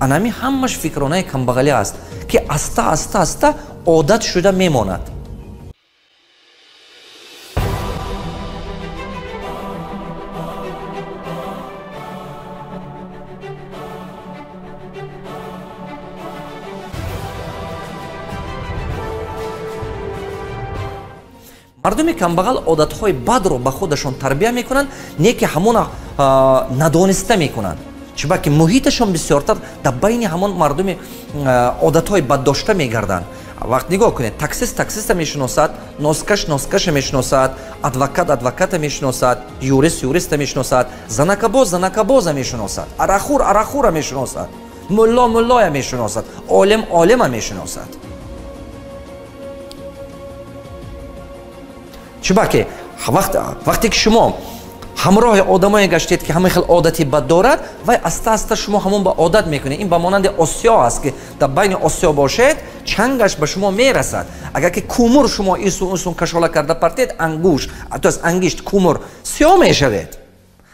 Анами ҳамаш фикронаи камбағалӣ аст, ки аста аста аста одат шуда мемонад. Мардуми камбағал одатҳои бадро ба худашон тарбия мекунанд, не ки ҳамона надониста мекунанд. Чунки муҳиташон бисёртар дар байни ҳамон мардуми одатҳои баддошта мегарданд. Вақт нигоҳ кунед, таксист таксиста мешиносад, носкаш носкаша мешиносад, адвокат адвоката мешиносад, юрист юриста мешиносад, занакабоз занакабоза мешиносад, арақхӯр арақхӯра мешиносад, мулло муллоя мешиносад, олим олима мешиносад. Чунки вақте ки шумо ҳамроҳи одамое гаштед, ки ҳамин хел одати бад дорад, вай аста аста шумо ҳамон ба одат мекунед. Ин ба монанди осиё аст, ки дар байни осиё бошед, чангаш ба шумо мерасад. Агар ки кумур шумо исун усун кашола карда партед, ангуш, то есть ангишт кумур сиё мешавед.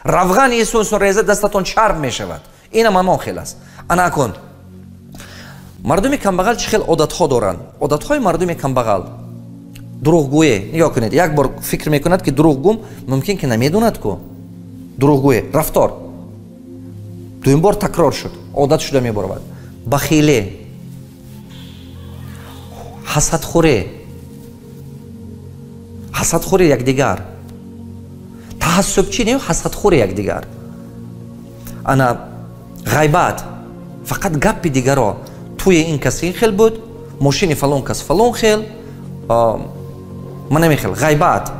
Равған исун усун реза, дастатон чарб мешавад. Инам ҳамон хел аст. Ана акун мардуми камбағал чӣ хел одатҳо доранд? Одатҳои мардуми камбағал: дурӯғгӯе. Нигоҳ кунед, як бор фикр мекунад, ки дурӯғгӯм, мумкин ки намедонад ку дурӯғгӯе рафтор, дуюм бор такрор шуд, одат шуда мебаровад. Бахиле, ҳасадхӯре, ҳасадхӯри якдигар, таассубчӣ не, ҳасадхӯри якдигар. Ана ғайбат, фақат гапи дигаро. Тӯи ин кас ин хел буд, мошини фалон кас фалон хел, ман намехел, ғайбат.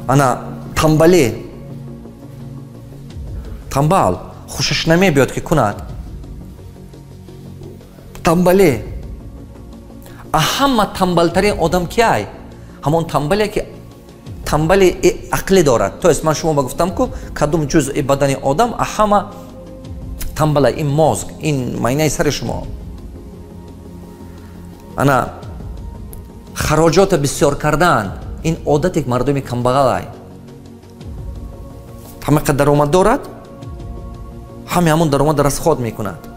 Ана тамбале, тамбал, хушаш намебиёд ки кунад, тамбале. А ҳама тамбалтарин одам ки ай? Ҳамон тамбале, ки тамбали ақлӣ дорад. То есть ман шумо ба гуфтам ку, кадом ҷузъи бадани одам а ҳама тамбала? Ин мозг, ин майнаи сари шумо. Ана хароҷота бисёр кардан, ин одате мардуми камбағалай. Ҳама қадар даромад дорад, ҳаме ҳамон даромад расход мекунад.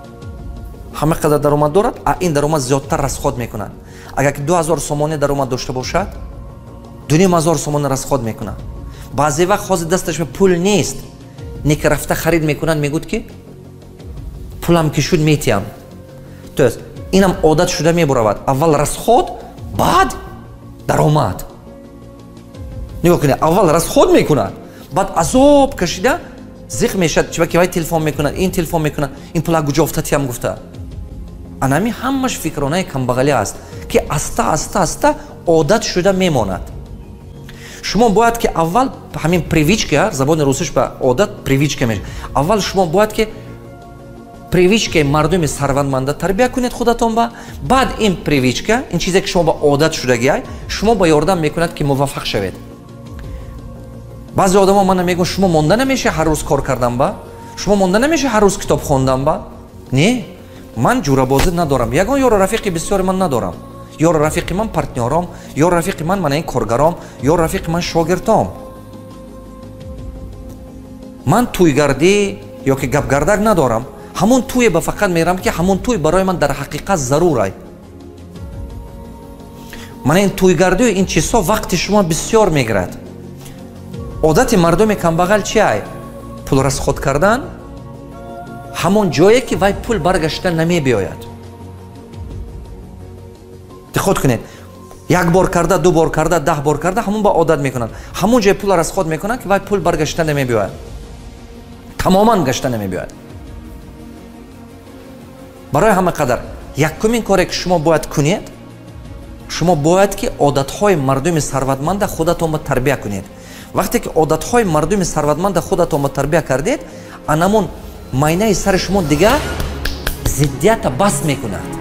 Ҳама қадар даромад дорад, а ин даромад зиёдтар расход мекунад. Агар ки 2000 сомонӣ даромад дошта бошад, 2500 сомонӣ расход мекунад. Баъзе вақт ҳозир дасташ пул нест, не ки рафта харид мекунад, мегӯд ки пулам ки шуд метиҳам. То есть инам одат шуда мебуравад. Аввал расход, баъд даромад. Нигоҳ кунед, аввал расход мекунад, баъд азоб кашида зиқ мешавад, чунки вай телефон мекунад, ин телефон мекунад, ин пула куҷо афтатиам гуфта. Анами ҳамаш фикронаи камбағалӣ аст, ки аста аста аста одат шуда мемонад. Шумо бояд ки аввал ҳамин привычка, забони русиш ба одат привычка мешавад. Аввал шумо бояд ки привычкаи мардуми сарватманда тарбия кунед худатон ба, баъд ин привычка, ин чизе ки шумо ба одат шудагиай, шумо ба ёрдам мекунад, ки муваффақ шавед. Баъзе одамо мана мегӯянд: шумо монда намеша ҳар рӯз кор кардан ба, шумо монда намеша ҳар рӯз китоб хондан ба. Не, ман ҷурабозӣ надорам, ягон ёру рафиқи бисёри ман надорам. Ёру рафиқи ман партнёром, ёру рафиқи ман мана ин коргаром, ёру рафиқи ман шогирдом. Ман тӯйгардӣ ё ки гапгардак надорам. Ҳамон тӯе ба фақат мерам, ки ҳамон тӯй барои ман дар ҳақиқат зарурай. Мана ин тӯйгардию ин чизҳо вақти шумо бисёр мегирад. Одати мардуми камбағал чи ай? Пул расход кардан ҳамон ҷое, ки вай пул баргашта намебиёяд. Диққат кунед, як бор карда, ду бор карда, 10 бор карда, ҳамон ба одат мекунанд. Ҳамон ҷое пул расход мекунанд, ки вай пул баргашта намебиёяд, тамоман гашта намебиёяд. Барои ҳама қадар якумин коре, ки шумо бояд кунед, шумо бояд ки одатҳои мардуми сарватманда худатонро тарбия кунед. Вақте ки одатҳои мардуми сарватманда худатонро тарбия кардед, анамон майнаи сари шумо дигар зиддията баст мекунад.